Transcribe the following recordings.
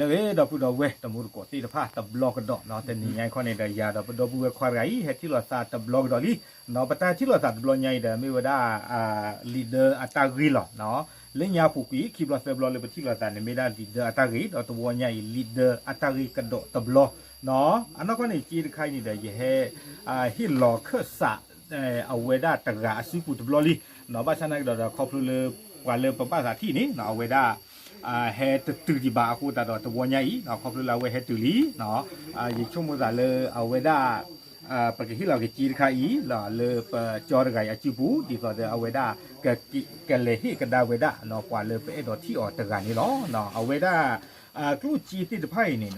လၢအဂ့ၤ ဒီပုၢ်ဒီဝဲၢ်တံၤသကိးသ့ၣ်တဖၣ်တဘျီကဒီးနီၤ, တနံၤညါအံၤခီန့ၣ်ဒီး ယၤဒီးပဒီပုၢ်ဝဲၢ်ခွါတဂၤအံၤ ဟဲထံၣ်လိာ်သးတဘျီကဒီးလံနီၤ. ပတၢ်ထံၣ်လိာ်သးတဘျီညါအံၤဒီး မ့ၢ်ဝဲဒၣ် လံာ်ဒၢအတၢ်ဂ့ၢ်လီၤ. လၢညါပူၤကွံာ် ခံဘျီသၢဘျီလၢပထံၣ်လိာ်သးန့ၣ် မ့ၢ်ဒၣ်လံာ်ဒၢအတၢ်ဂ့ၢ်, ဒီးတဝီညါအံၤ လံာ်ဒၢအတၢ်ဂ့ၢ်ကဒီးတဘျီနီၤ. အနီၢ်ကီၢ်န့ၣ် က့တခါအံၤန့ၣ်ဒီး ယဟဲ ဟ့ၣ်လီၤခၢၣ်စး အဝဲဒၣ်တဂၤအစုပူၤတဘျီလံနီၤ. ဘၣ်ဆၣ်သနာ်က့ဒီး ခီဖျိလၢပှၤလၢပဘၣ်သးထံၣ်န့ၣ် အဝဲဒၣ် ဟဲတတုၤဒံးဘၣ်အဃိသတးဒီး တဝီညါအံၤ ခီဖျိလၢအဝဲဟဲတုၤလံနီၤ. ယဆိကမိၣ်သးလၢအဝဲဒၣ် ပကဟ့ၣ်လီၤက့ၤက့တခါအံၤ လၢပကၠီတဂၤအံၤအစုပူၤ ဒ်သိးဒီးအဝဲဒၣ် ကလဲၤဟ့ၣ်ကဒါဝဲဒၣ် ပှၤလၢပအဲၣ်ဒိးထံၣ်အီၤတဂၤန့ၣ်လီၤ. အဝဲဒၣ် ကျိၣ်စ့သ့ၣ်တဖၣ်အံၤန့ၣ်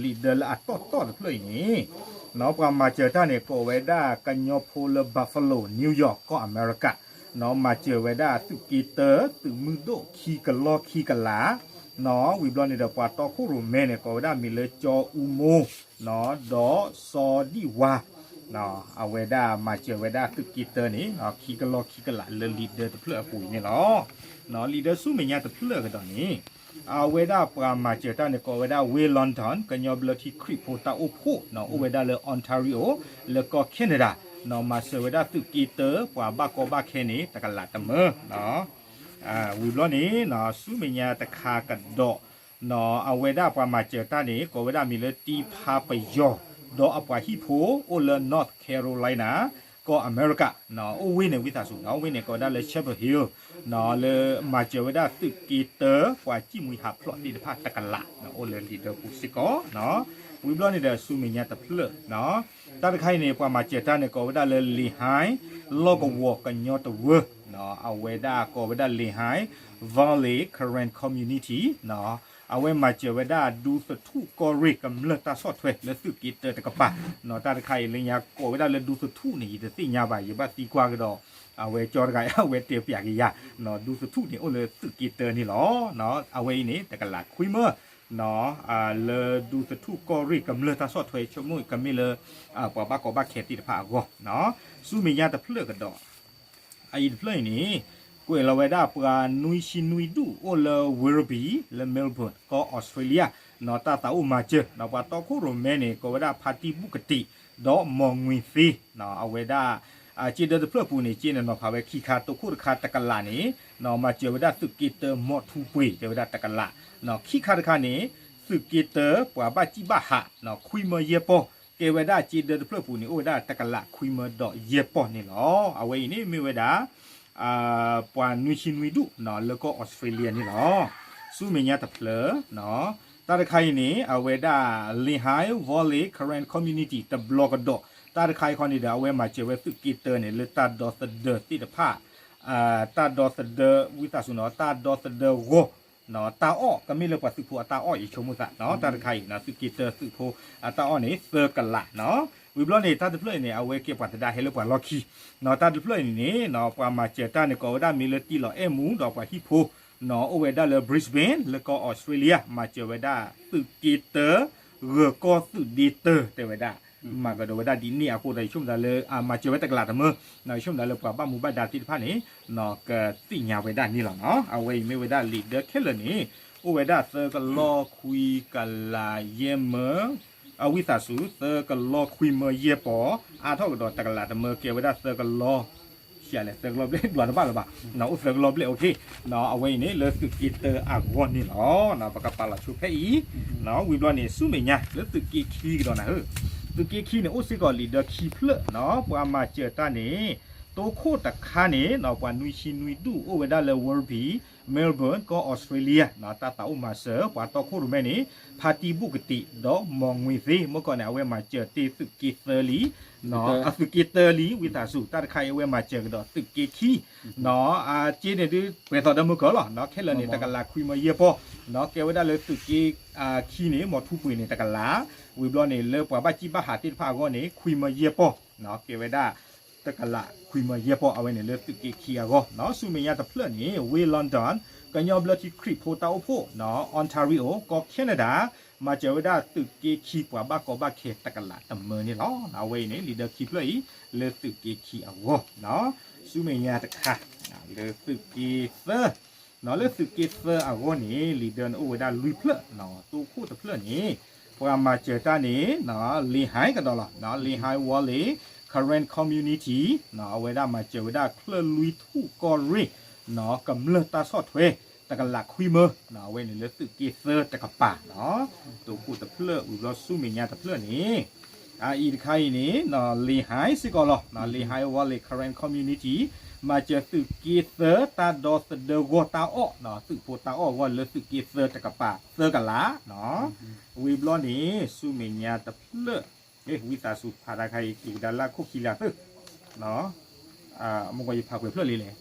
နီၤ လံာ်ဒၢလၢအတီၢ်တီၢ်တဖျၢၣ်အံၤန့ၣ် ပှၤမၤစၢၤတၢ်န့ၣ် ကိးဝဲဒၣ်ကညီဖိလၢ Buffalo New York ကီၢ်အမဲရကၤနီၤ. မၤစၢၤဝဲဒၣ်သုးက့တၢ သုးမုၢ်ဒိၣ်ခံကလီၢ်ခံကလးနီၤ. ဝံၤဘျီန့ၣ်ဒီး ပှၤတီခိၣ်ရိၣ်မဲန့ၣ် ကိးဝဲဒၣ်မံၤလၢကၠီအူမိၢ်နီၤ ဒီးစီၤဒံၣ်ဝါ အဝဲဒၣ်မၤစၢၤဝဲဒၣ်သုးက့တၢန့ၣ် ခံကလီၢ်ခံကလးလၢလံာ်ဒၢတဖျၢၣ်အပူၤအံၤန့ၣ်လီၤ. လံာ်ဒၢဆူမဲာ်ညါတဖျၢၣ်ကဒီးန့ၣ် အဝဲဒၣ်ပှၤမၤစၢၤတၢ်န့ၣ် ကိးဝဲဒၣ် Will London ကညီဘျၢထံခရံာ်ဖိတၢ်အိၣ်ဖှိၣ်နီၤ အိၣ်ဝဲဒၣ်လၢ Ontario လၢကီၢ် Canada နီၤ. မၤစၢၤဝဲဒၣ်သုးက့တၢ ပှၤဘၣ်ကီဘၣ်ခဲန့ၣ် တကလးတမၢနီၤ. ဝံၤဘျီန့ၣ် ဆူမဲာ်ညါတခါကဒီး အဝဲဒၣ်ပှၤမၤစၢၤတၢ်န့ၣ် ကိးဝဲဒၣ်မံၤလၢတံဖါပယီၤ ဒီးအပှၤဟံၣ်ဖိအိၣ်လၢ North Carolina ကီၢ်အမဲရကၤနီၤ. အိၣ်ဝ့ၢ်န့ၣ် ဝံသးစူၤနီၤ အိၣ်ဝ့ၢ်န့ၣ် ကိးဝဲဒၣ်လၢ Chapel Hill နီၤ လၢမၤစၢၤဝဲဒၣ်သုးက့တၢ ပှၤစံၣ်မှံဟးဖျိးသ့ၣ်တဖၣ်တကလးနီၤ အိၣ်လၢလံာ်ဒၢပူၤစ့ၢ်ကီးနီၤ. ဝံၤဘျီန့ၣ်ဒီး ဆူမဲာ်ညါတဖျၢၣ်နီၤ တၢ်တခါအံၤန့ၣ် ပှၤမၤစၢၤတၢ်န့ၣ် ကိးဝဲဒၣ်လၢ လ့ၣ်ဟါ လီၢ်ကဝီၤကညီတဝၢနီၤ. အဝဲဒၣ်ကိးဝဲဒၣ် လ့ၣ်ဟါ Valley Karen Community နီၤ. အဝဲမၤစၢၤဝဲဒၣ်ဒူသထူၣ်ကီၢ်ရ့ၣ်ကမျၢၢ်တၢ်ဆီၣ်ထွဲလၢသုးက့တၢတကပၤနီၤ. တၢ်တခါအံၤလၢညါကိးဝဲဒၣ်လၢဒူသထူၣ်န့ၣ် ယတသ့ၣ်ညါဘၣ် ယဘၣ်သံကွၢ်ကဒီး အဝဲကၠီတဂၤ အဝဲတဲပျးက့ၤယၤနီၤ ဒူသထူၣ်န့ၣ်အိၣ်လၢသုးက့တၢန့ၣ်လီၤ. အဝဲအံၤန့ၣ် တကလးခွံမၢနီၤ လၢဒူသထူၣ်ကီၢ်ရ့ၣ်ကမျၢၢ်တၢ်ဆီၣ်ထွဲ ဆိကမိၣ်ကမ့ၢ်လၢ ပှၤဘၣ်ကီဘၣ်ခဲသ့ၣ်တဖၣ်အဂီၢ်နီၤ. ဆူမဲာ်ညါတဖျၢၣ်ကဒီး အအံၤတဖျၢၣ်အံၤန့ၣ် ကွဲးလီၤဝဲဒၣ်ပှၤနွံဆံနွံဒူၣ်အိၣ်လၢ Werribee လၢ Melbourne ကီၢ် Australia နီၤ တၢ်သးအိၣ်မၤစၢၤနီၤ. ပှၤတီခိၣ်ရိၣ်မဲန့ၣ် ကိးဝဲဒၣ် ဖါတံၢ်ဘူၣ်ကတံး ဒီးမီၢ်ငွ့သ့နီၤ. အဝဲဒၣ် က့ဒၢတဖျၢၣ်ပူၤန့ၣ် က့န့ၣ်နီၤဖးဝဲခံခါ တိခိၣ်တခါတကလးန့ၣ်နီၤ မၤစၢၤဝဲဒၣ်သုးက့တၢမီၢ်ထူပှ့ၤ တဲဝဲဒၣ်တကလးနီၤ. ခံခါတခါန့ၣ် သုးက့တၢပှၤဘၣ်စံၣ်ဘၣ်ဟးနီၤ ခွံမၢယဲၢ်ပီၢ် ကဲဝဲဒၣ်က့ဒၢတဖျၢၣ်ပူၤန့ၣ် အိၣ်ဝဲဒၣ်တကလးခွံမၢဒီးယဲၢ်ပီၢ်န့ၣ်လီၤ. အဝဲအံၤန့ၣ်မ့ၢ်ဝဲဒၣ် ပှၤနွံဆံနွံဒူၣ်နီၤ လၢကီၢ် Australia န့ၣ်လီၤ. ဆူမဲာ်ညါတဖျၢၣ်နီၤ တၢ်တခါအံၤန့ၣ် အဝဲဒၣ် Lehigh Valley Karen Community တဘျီကဒီး တၢ်တခါအံၤခီန့ၣ်ဒီး အဝဲမၤစၢၤဝဲသုးက့တၢန့ၣ် လၢတၢ်ဒီသဒၢသ့ၣ်တဖၣ် တၢ်ဒီသဒၢ ဝံသးစူၤနီၤ တၢ်ဒီသဒၢဂီၢ် တၢ်အီၣ် ကမ့ၢ်လၢပှၤသုးဖိအတၢ်အီၣ် ယဆိကမိၣ်သးနီၤ. တၢ်တခါအံၤ သုးက့တၢသုးဖိအတၢ်အီၣ်န့ၣ် သၢကလးနီၤ. ဝံၤဘျီန့ၣ် တၢ်တဖျၢၣ်အံၤန့ၣ် အဝဲကဲပှၤသဒါဟဲလၢပှၤလီၢ်ခံနီၤ. တၢ်တဖျၢၣ်အံၤန့ၣ်နီၤ ပှၤမၤစၢၤတၢ်န့ၣ် ကိးဝဲဒၣ်မံၤလၢတံၢ်လီၤအဲၣ်မူ ဒီးပှၤဟံၣ်ဖိနီၤ အိၣ်ဝဲဒၣ်လၢ Brisbane လၢကီၢ် Australia မၤစၢၤဝဲဒၣ်သုးက့တၢ ဂၢၤကီၢ်သုးဒ့တၢ တဲဝဲဒၣ် မၤကဒီးဝဲဒၣ်ဒ်န့ၣ်အဃိဒီး ယဆိကမိၣ်သးလၢ မၤစၢၤဝဲတကလးတမၢ ယဆိကမိၣ်သးလၢပှၤဘၣ်မူဘၣ်ဒါသ့ၣ်တဖၣ်န့ၣ် ကသ့ၣ်ညါဝဲဒၣ်န့ၣ်လီၤနီၤ. အဝဲအံၤမ့ၢ်ဝဲဒၣ်လံာ်ဒၢခဲလၢာ်န့ၣ် အိၣ်ဝဲဒၣ်သၢကလီၢ်ခွံကလးယဲၢ်မၢ အဝံသးစူၤ သၢကလီၢ်ခွံမၢယဲၢ်ပီၢ် အါထီၣ်ကဒီးတကလးတမၢ ကဲဝဲဒၣ်သၢကလီၢ် လဲၣ် သၢကလီၢ်ဘျဲၣ် ဒွးတဘၣ်လၢၤဘၣ် အိၣ်သၢကလီၢ်ဘျဲၣ် အဝဲအံၤန့ၣ် လၢသုးက့တၢအဂီၢ်န့ၣ်လီၤ. ပကပာ်လီၤဆိဖဲအံၤ ဝံၤဘျီန့ၣ် ဆူမဲာ်ညါ လၢသုးက့ခံကဒီးနၤဧၢ, သုးက့ခံန့ၣ် အိၣ်စ့ၢ်ကီးလံာ်ဒၢခံဖျၢၣ်နီၤ, ပှၤမၤစၢၤတၢ်န့ၣ် တိခိၣ်တခါန့ၣ်နီၤ ပှၤနွံဆံနွံဒူၣ် အိၣ်ဝဲဒၣ်လၢ Werribee Melbourne ကီၢ် Australia နီၤ, တၢ်သးအိၣ်မၤစၢၤ ပှၤတီခိၣ်ရိၣ်မဲန့ၣ် ဖါတံၢ်ဘူၣ်ကတံး ဒီးမီၢ်ငွ့သ့, မုၢ်ကီၢ်န့ၣ် အဝဲမၤစၢၤတ့ၢ်သုးက့သၢလံ နီၤ, အသုးက့တၢလံ ဝံသးစူၤ, တၢ်တခါအံၤအဝဲမၤစၢၤကဒီးသုးက့ခံ နီၤ, အက့န့ၣ်ဒုး ပှဲၤသိးဒီးမုၢ်ကီၢ်လီၤ, ခဲလၢာ်န့ၣ် တကလးခွံမၢယဲၢ်ပီၢ်, နီၤ, ကဲဝဲဒၣ်လၢသုးက့ခံန့ၣ် မီၢ်ထူပှ့ၤန့ၣ် တကလး, ဝံၤဘျီန့ၣ် လၢပှၤဘၣ်စံၣ်ဘၣ်ဟးသ့ၣ်တဖၣ်အဂီၢ်န့ၣ် ခွံမၢယဲၢ်ပီၢ်, နီၤ, ကဲဝဲဒၣ် တကလးခွံမၢယဲၢ်ပီၢ် အဝဲန့ၣ်လၢသုးက့ခံအဂီၢ်, နီၤ, ဆူမဲာ်ညါတဖျၢၣ်န့ၣ် ဝ့ၢ် London ကညီဘျၢထံခရံာ်ဖိတၢ်အိၣ်ဖှိၣ်, နီၤ, Ontario ကီၢ် Canada မၤစၢၤဝဲဒၣ်သုးက့ခံပှၤဘၣ်ကီဘၣ်ခဲတကလးတမၢန့ၣ်လီၤ, အဝဲအံၤန့ၣ် လံာ်ဒၢခံဖျၢၣ်အံၤ လၢသုးက့ခံအဂီၢ်, နီၤ, ဆူမဲာ်ညါတခါ လၢသုးက့သၢ လၢသုးက့သၢအဂီၢ်န့ၣ် leader န့ၣ်အိၣ်ဝဲဒၣ်လွံၢ်ဖျၢၣ်, သုးခိၣ်တဖျၢၣ်န့ၣ် ပှၤမၤစၢၤတၢ်န့ၣ် လ့ဟၢၣ်ကဒီးလီၤ, လ့ဟၢၣ်ဝီလ့ Karen community အဝဲဒၣ်မၤစၢၤဝဲဒၣ်ချၢၣ်လွံၢ်ထူၣ်ကီၢ်ရ့ၣ် ကမျၢၢ်တၢ်ဆီၣ်ထွဲ တကလးခွံမၢ, အဝဲန့ၣ်လၢသုးက့သၢတကပၤ, သုးခိၣ်တဖျၢၣ် ဝံၤဘျီဆူမဲာ်ညါတဖျၢၣ်န့ၣ် အအံၤတခါအံၤန့ၣ် လ့ဟၢၣ်စ့ၢ်ကီးလီၤ, လ့ဟၢၣ်ဝီလ့ Karen community မၤစၢၤသုးက့သၢတၢ်ဒီသဒၢဂီၢ်တၢ်အီၣ်, သုးဖိတၢ်အီၣ်အဂီၢ်လၢသုးက့သၢတကပၤသၢကလး, ဝံၤဘျီန့ၣ် ဆူမဲာ်ညါတဖျၢၣ် ဝံသးစူၤဖးတၢ်တခါအံၤ က့ၤဝဲဒၣ်လၢခိၣ်ခံလၢသုး မ့ၢ်ကီးယဖးပှဲၤဖျၢၣ်လံလဲၣ်,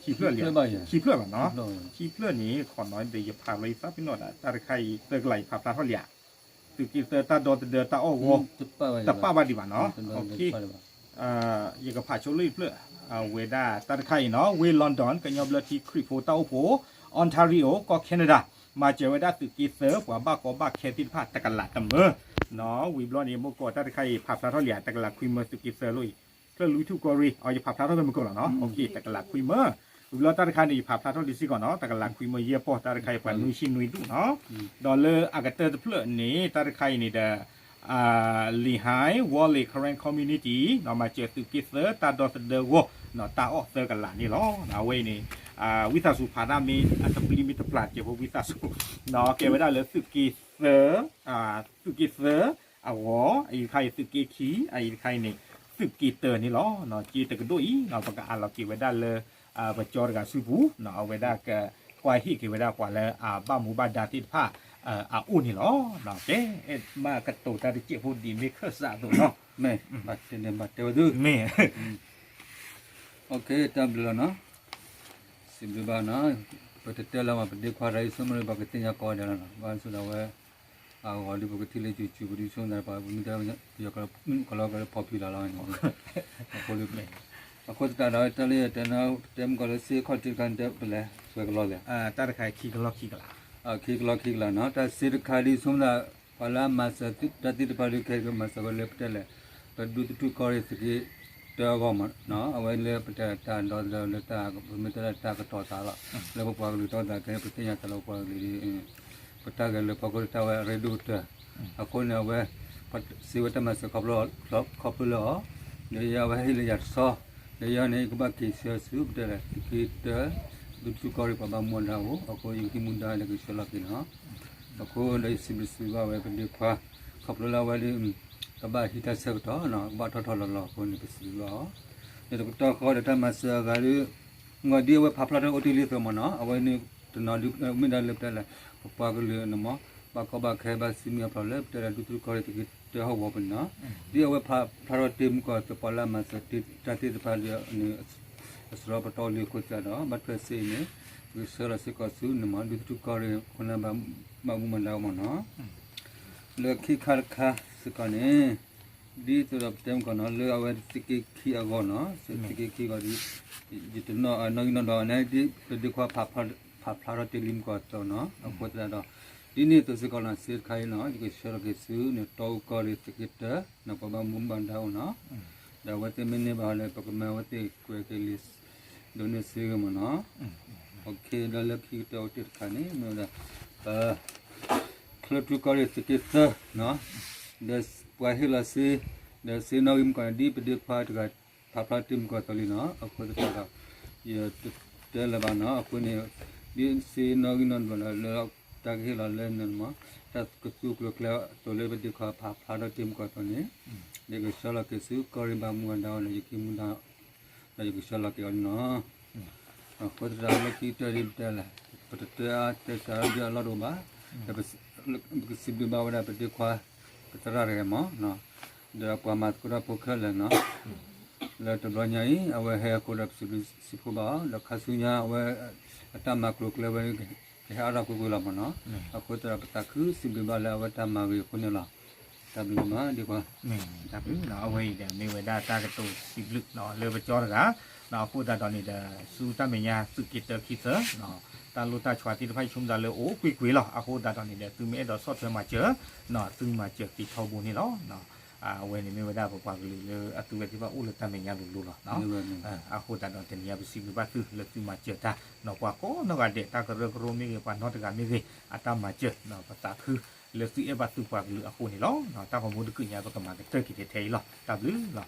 ခံဖျၢၣ်လံ, ခံဖျၢၣ်ဘၣ်နီၤ, ခံဖျၢၣ်န့ၣ် ခီနီၤဒီးယဖးဘျီယသးပ့ၤနီၣ်ဒၣ် တၢ်တခါအံၤ သၢကလးယဖးဖျါထီၣ်လံဧါ, သုးက့သၢတၢ်ဒီသဒၢတၢ်အီၣ်ဂီၢ် တပာ်ဘၣ်ဒံးဘၣ်နီၤ, ယကဖးဆိလၢယဖျၢၣ်, အဝဲဒၣ်တၢ်တခါအံၤနီၤ ဝ့ၢ် London ကညီဘျၢထံခရံာ်ဖိတၢ်အိၣ်ဖှိၣ် Ontario ကီၢ် Canada မၤစၢၤဝဲဒၣ်သုးက့သၢ ပှၤဘၣ်ကီဘၣ်ခဲသ့ၣ်တဖၣ်တကလးတမၢ, ဝံၤဘျီန့ၣ် မ့ၢ်ကီးတၢ်တခါအံၤ ဖးဖျါထီၣ်လံဧါ တကလးခွံမၢသုးက့သၢလီၤအံၤ, ချၢၣ်လွံၢ်ထူၣ်ကီၢ်ရ့ၣ် အီၤ ယဖးဖျါထီၣ်ဖဲမုၢ်ကီးလီၤနီၤ, တကလးခွံမၢ, ဝံၤဘျီတၢ်တခါန့ၣ် ယဖးဖျါထီၣ်လံစ့ၢ်ကီးနီၤ တကလးခွံမၢယဲၢ်ပီၢ် တၢ်တခါအံၤပှၤနွံဆံနွံဒူၣ်နီၤ, ဒီးလၢအကတၢၢ်တဖျၢၣ်န့ၣ် တၢ်တခါအံၤန့ၣ်ဒီး လ့ဟၢၣ်ဝီလ့ Karen community မၤစၢၤသုးက့သၢတၢ်ဒီသဒၢဂီၢ် တၢ်အီၣ်သၢကလးန့ၣ်လီၤ, အဝဲအံၤန့ၣ် ဝံသးစူၤဖးဒၣ်မ့ၢ်အတပျံၤမ့ၢ်တပျၢ်စဲးဖိဝံသးစူၤ, ကဲဝဲဒၣ်လၢသုးက့သၢ သုးက့သၢအဂီၢ် အအံၤတခါအံၤသုးက့ခံ အအံၤတခါအံၤန့ၣ် သုးက့တၢန့ၣ်လီၤ, က့တကဒိၣ်အံၤ ပကအးလီၤက့ၤဝဲဒၣ်လၢ ပကၠီတဂၤစုပူၤ အဝဲဒၣ်ကကွၢ်ဟ့ၣ်က့ၤဝဲဒၣ်ပှၤလၢအဘၣ်မူဘၣ်ဒါသ့ၣ်တဖၣ် အအိၣ်န့ၣ်လီၤ, ကဲ မ့ၢ်ကတိၤတၢ်တစဲးဖိဒ်မ့ၢ်ခၢၣ်စးအသိးနီၤ, မ့ၢ် ဘၣ်တဲန့ၣ်ဘၣ်တဲဝဲသု မ့ၢ် တၢ်ဘျုးလီၤနီၤ, စံးဘျုးဘၣ်နီၤ, ပတတဲလၢၤမး ပဒ့ခွါတၢ်အံၤ ဆိကမိၣ်လၢပကသ့ၣ်ညါကိးဂၤဒဲးလီၤနီၤ, ဘၣ်ဆၣ်ဒီးအဝဲ အဂီၤဒ်ပကထံၣ်လၢ YouTube ပဒ်ဆိကမိၣ်သး ပမ့ၢ်တဲ ပယီၤကီၢ်လီၤကီၢ်လၢ popular လီၤ, အဃိ အဃိသတးဒီး တၢ်လၢယတဲနီၤ တဲမ့ၢ်ကီးလၢစ့ခီၣ်ထံးတခါန့ၣ် တဲပလဲၤ ပှဲၤကလီလံ, တၢ်တခါခံကလီခံကလး, ခံကလီခံကလးနီၤ, တၢ်စ့တခါဒ်ဆိကမိၣ်သး ပှၤလၢအမၤစၢၤတၢ်သ့ၣ်တဖၣ်ဒ်ခဲအံၤ ကမၤစၢၤဝဲလၢပတဲလဲၣ် ပဒူသထူၣ်ကီၢ်ရ့ၣ်သုးက့တၢအဂီၢ်မး, အဝဲလၢပတဲတၢ်ဒီသဒၢလၢတၢ် ပမ့ၢ်တဲလၢတၢ်ကတီၤသးလီၤ, လၢပပှၤကလုာ်တီသးခဲအံၤ ပသ့ၣ်ညါသးလၢပပှၤကလုာ် ပတၢ်ဂဲၤလိာ်ဖီခိၣ်တၢ်ဝဲအရ့ဒိၣ်ကတၢၢ်, အဃိန့ၣ် အဝဲ စံးဝဲတၢ်မၤစၢၤခီဖျိလၢအီၤ, ဒီးယၤဝဲဟ့ၣ်လၢယၤတဆီ, ဒီးယၤန့ၣ် ယကဘၣ်က့ၤဆှၢဆူပတဲလဲၣ် သုးက့တၢ ဒူသထူၣ်ကီၢ်ရ့ၣ်ပှၤဘၣ်မူဘၣ်ဒါအအိၣ်, အဃိယကဟံးမူဒါဒီးကဆှၢလီၤက့ၤနီၤ, အဃိဒီးယစံးဘျုးစံးဘျုးဘၣ်ဝဲပဒ့ခွါ ခီဖျိလၢအဝဲဒ် ကဘၣ်ဟံးတၢ်ဆၢကတီၢ်နီၤ, ကဘၣ်ထီၣ်ထီၣ်လီၤလီၤအဃိန့ၣ် ပစံးဘျုးအီၤ, ဒီးတကတီၢ်ဃီဒီးတၢ်မၤစၢၤအဂၤဒီး မ့ၢ်ဒ်အဝဲဖးဖျါထီၣ်အိၣ်တ့ၢ်လံအသိးမးနီၤ, အဝဲန့ၣ် တနီၤဒ်မ့ၢ်ဒၣ်လၢပတဲလဲၣ် ပပှၤကလုာ်န့ၣ်မး ဘၣ်ကီဘၣ်ခဲဘၣ်စံးမံအဖျိးလၢပတဲလၢဒူသထူၣ်ကီၢ်ရ့ၣ်သုးက့တၢဟီၣ်ကဝီၤပူၤန့ၣ်နီၤ, ဒ်အဝဲဖးဖျါထီၣ်တ့ၢ်မုၢ်ကီးအသိး ပှၤလၢအမၤစၢၤတၢ်သ့ၣ်တဖၣ်ဒီးန့ၣ် အစရီပတီၢ်လံအဃိသတးဒီး ဘၣ်ထွဲစ့အံၤန့ၣ် ပကဆှၢလီၤစ့ၢ်ကီးဆူန့ၣ်မး ဒူသထူၣ်ကီၢ်ရ့ၣ်ခိၣ်နၢ်ဘၣ်မူဘၣ်ဒါအအိၣ်မးနီၤ, လၢခံခါတခါစ့ၢ်ကီးန့ၣ် ဒ်သိးဒီးပတဲမ့ၢ်ကီးနီၤ လၢအဝဲသုးက့ခံအဂီၢ်နီၤ, သုးက့ခံအဂီၢ်ဒီး ယတနီၣ်နီၣ်ဂံၢ်နီၣ်ဒွးန့ၣ် ဒ်ပဒ့ခွါ ဖးဖျါထီၣ်တ့ၢ်လံမုၢ်ကီးအသိးနီၤ, အဃိသတးဒီး ဒ်န့ၣ်အသိးစ့ၢ်ကီးနီၤ စ့တခါအံၤနီၤ ယကဆှၢလီၤက့ၤဆူန့ၣ် တီအူကီၢ်ရ့ၣ်သုးက့တၢ နီၤ ပှၤဘၣ်မူဘၣ်ဒါအအိၣ်နီၤ, ဒီးအဝဲသ့ၣ်မ့ၢ်န့ၢ်ဘၣ်ဒီး ပကမၤအဝဲသ့ၣ်ကွဲးက့ၤလံ ဒိးန့ၢ်စ့ဂ့ၤမးနီၤ, ဒီးလၢခံကတၢၢ်အိၣ်တ့ၢ်တခါန့ၣ် မ့ၢ်ဝဲဒၣ် ပ ချၢၣ်ထူကီၢ်ရ့ၣ်သုးက့သၢ ဒီးပှၤဟ့ၣ်လီၤစ့ ဒီးစ့နီၣ်ဂံၢ်မုၢ်ကီးန့ၣ် ဒ်ပဒ့ခွါတဂၤ ဖးဖျါတ့ၢ်မုၢ်ကီးအသိးလံနီၤ, အဃိသတးဒီး ယတတဲလၢၤဘၣ်နီၤ, အဃိန့ၣ် ဒ်စ့နီၣ်ဂံၢ်နီၣ်ဒွးလၢ တၢ်ကဟ့ၣ်လီၤလၢန့ၣ်မး တၢ်ကသူကျိၤကျဲအသိးလၢပဒ့ခွါဖးဖျါထီၣ်တ့ၢ်မုၢ်ကီးအသိးန့ၣ် ယကဆှၢလီၤက့ၤဆူကီၢ်ရ့ၣ်ဘၣ်မူဘၣ်ဒါအအိၣ်ဒီး ယကဟံးမူဒါ ဒီးယကဆှၢလီၤက့ၤအီၤန့ၣ်လီၤ. အဃိသတးလၢခံကတၢၢ်ဒ်ပတဲလဲၣ်, ပတတဲအါတဲစှၤဒ်အလီၢ်တအိၣ်ဘၣ်, ဒီးပကစံးဘျုးဘၣ်ဝဲဒၣ်ပဒ့ခွါ ပသရၣ်တဂၤမး, ဒီးပှၤမၤသကိးတၢ်ဖိခဲလၢာ်နီၤ, လၢတဘျီညါအံၤ အဝဲဟဲအဃိဒီးပစံးဘျုးစံးဖှိၣ်ဘၣ်အီၤ, ဒီးခါဆူညါအဝဲ အတၢ်မၤကျိၤကျဲဝဲ ကဟဲအါထီၣ်ကွ့ၢ်ကွ့ၢ်လီၤမးနီၤ, အဃိသတးဒီးပသးခုစံးဘျုးဘၣ်လၢအဝဲတၢ်မၤဂ့ၤအဃိန့ၣ်လီၤ. တၢ်ဘျုးမးဒ့ခွါ တၢ်ဘျုးနီၤ, အဝဲအံၤဒီးမ့ၢ်ဝဲဒၣ်တၢ်ကတိၤစံးဘျုးလၢပကၠီတဂၤ, အဃိသတးဒီးန့ၣ်ဒီး ဆူတၢ်မဲာ်ညါသုးက့တၢခံသၢ, တၢ်လိၣ်တၢ်ဆှးသ့ၣ်တဖၣ်ယဆိကမိၣ်သးလၢအိၣ်ကွ့ၢ်ကွ့ၢ်လီၤ. အဃိသတးဒီးန့ၣ်ဒီး သုမ့ၢ်အဲၣ်ဒိးဆီၣ်ထွဲမၤစၢၤ, သုမၤစၢၤက့ၤထီဘိန့ၣ်လီၤ. အဝဲန့ၣ်မ့ၢ်ဝဲဒၣ်ပပှၤကလုာ်လၢအသုဝဲသ့ၣ်တဖၣ်အိၣ်လၢတၢ်မဲာ်ညါလိၤလိၤလီၤ. အဃိသတးဒီးတနံၤအံၤပစံးဘျုးဘၣ်သုလၢသုမၤစၢၤတၢ်နီၤ ပှၤကိးနီၢ်ဂၤဒဲး တၢ်ကရၢကရိမ့ၢ်ဂ့ၤ ပှၤနီတဂၤမ့ၢ်ဂ့ၤ အတၢ်မၤစၢၤ ပသးခုလၢသုအဲၣ်ဘၣ်သုပှၤကလုာ်အဃိန့ၣ်လီၤ. တၢ်ဂီၤမူတကုးညါ ပကမၤကတၢၢ်က့ၤထဲအံၤလီၤ. တၢ်ဘျုးလီၤ.